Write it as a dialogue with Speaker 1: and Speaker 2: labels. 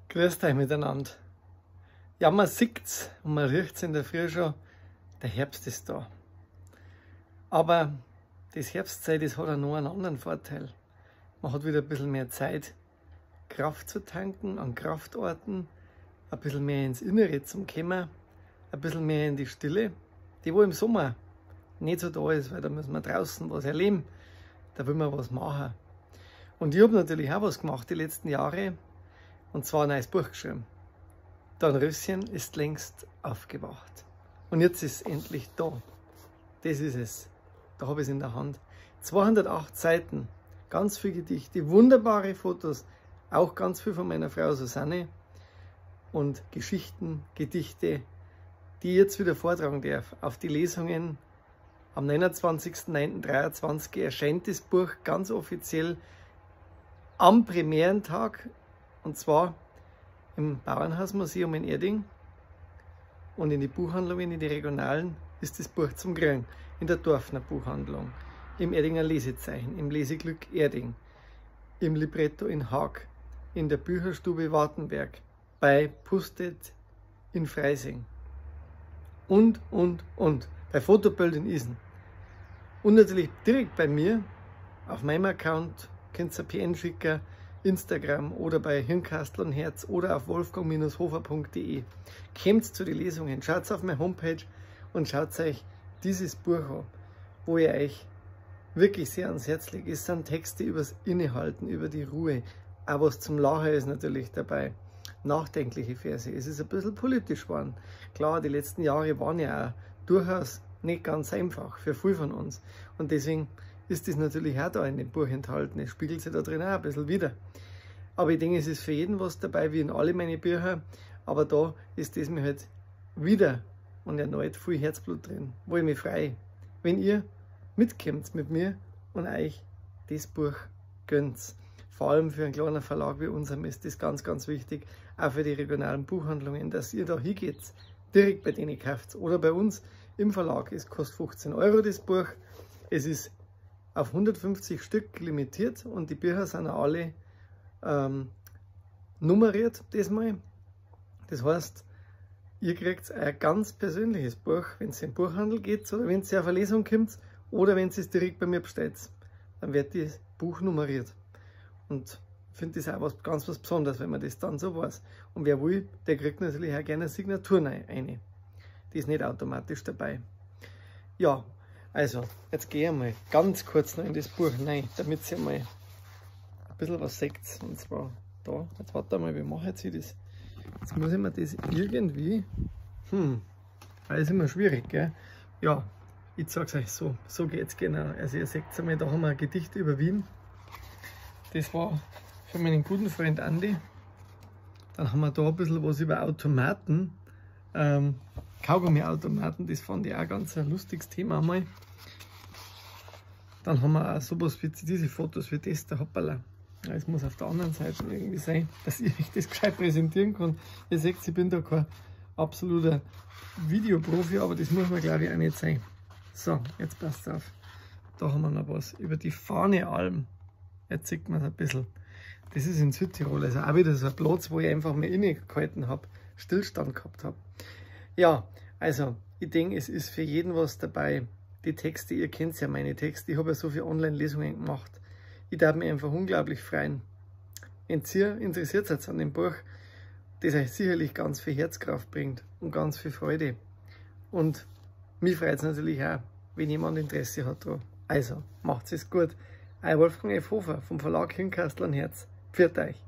Speaker 1: Grüßt euch miteinander. Ja, man sieht's und man riecht's in der Früh schon, der Herbst ist da. Aber das Herbstzeit, das hat auch noch einen anderen Vorteil. Man hat wieder ein bisschen mehr Zeit, Kraft zu tanken, an Kraftorten, ein bisschen mehr ins Innere zum kommen, ein bisschen mehr in die Stille, die wo im Sommer nicht so da ist, weil da müssen wir draußen was erleben, da will man was machen. Und ich habe natürlich auch was gemacht die letzten Jahre, und zwar ein neues Buch geschrieben. Dornröschen ist längst aufgewacht. Und jetzt ist es endlich da. Das ist es. Da habe ich es in der Hand. 208 Seiten, ganz viel Gedichte, wunderbare Fotos, auch ganz viel von meiner Frau Susanne und Geschichten, Gedichte, die ich jetzt wieder vortragen darf. Auf die Lesungen am 29.09.23 erscheint das Buch ganz offiziell am Premierentag, und zwar im Bauernhausmuseum in Erding, und in die Buchhandlungen, in die regionalen, ist das Buch zum Kriegen. In der Dorfner Buchhandlung, im Erdinger Lesezeichen, im Leseglück Erding, im Libretto in Haag, in der Bücherstube Wartenberg, bei Pustet in Freising und, bei Fotobild in Isen. Und natürlich direkt bei mir, auf meinem Account, könnt ihr ein PN schicken, Instagram oder bei Hirnkastl und Herz oder auf wolfgang-hofer.de. Kommt zu den Lesungen, schaut auf meine Homepage und schaut euch dieses Buch an, wo ich euch wirklich sehr ans Herz lege. Es sind Texte übers Innehalten, über die Ruhe. Auch was zum Lachen ist natürlich dabei. Nachdenkliche Verse. Es ist ein bisschen politisch geworden. Klar, die letzten Jahre waren ja auch durchaus nicht ganz einfach für viele von uns. Und deswegen ist das natürlich auch da in dem Buch enthalten. Es spiegelt sich da drin auch ein bisschen wieder. Aber ich denke, es ist für jeden was dabei, wie in alle meine Bücher. Aber da ist das mir halt wieder und erneut viel Herzblut drin, wo ich mich freue, wenn ihr mitkommt mit mir und euch das Buch gönnt. Vor allem für einen kleinen Verlag wie unserem ist das ganz, ganz wichtig, auch für die regionalen Buchhandlungen, dass ihr da hingeht, direkt bei denen kauft oder bei uns im Verlag. Es kostet 15 Euro das Buch. Es ist auf 150 Stück limitiert und die Bücher sind auch alle nummeriert diesmal. Das heißt, ihr kriegt ein ganz persönliches Buch, wenn es in den Buchhandel geht oder wenn es auf eine Lesung kommt oder wenn es direkt bei mir bestellt. Dann wird das Buch nummeriert. Und ich finde das auch was, ganz was Besonderes, wenn man das dann so weiß. Und wer will, der kriegt natürlich auch gerne eine Signatur rein. Die ist nicht automatisch dabei. Ja, also, jetzt gehe ich mal ganz kurz noch in das Buch rein, damit ihr mal ein bisschen was seht. Und zwar da, jetzt warte mal, wie mache ich jetzt das? Jetzt muss ich mir das irgendwie, weil ist immer schwierig, gell? Ja, ich sag's euch so, so geht's genau. Also ihr seht einmal, da haben wir ein Gedicht über Wien. Das war von meinem guten Freund Andi. Dann haben wir da ein bisschen was über Automaten, Kaugummi-Automaten, das fand ich auch ganz ein lustiges Thema einmal. Dann haben wir auch sowas wie diese Fotos wie das, der hoppala. Ja, es muss auf der anderen Seite irgendwie sein, dass ich euch das gescheit präsentieren kann. Ihr seht, ich bin da kein absoluter Videoprofi, aber das muss man glaube ich auch nicht sein. So, jetzt passt auf. Da haben wir noch was über die Fahnealm. Jetzt sieht man es ein bisschen. Das ist in Südtirol, also auch wieder so ein Platz, wo ich einfach mal innegehalten habe, Stillstand gehabt habe. Ja, also ich denke, es ist für jeden was dabei. Die Texte, ihr kennt ja meine Texte, ich habe ja so viele Online-Lesungen gemacht. Ich darf mich einfach unglaublich freuen. Wenn ihr interessiert seid an dem Buch, das euch sicherlich ganz viel Herzkraft bringt und ganz viel Freude. Und mich freut es natürlich auch, wenn jemand Interesse hat daran. Also, macht's es gut. Euer Wolfgang F. Hofer vom Verlag Hirnkastl und Herz. Pfiat euch!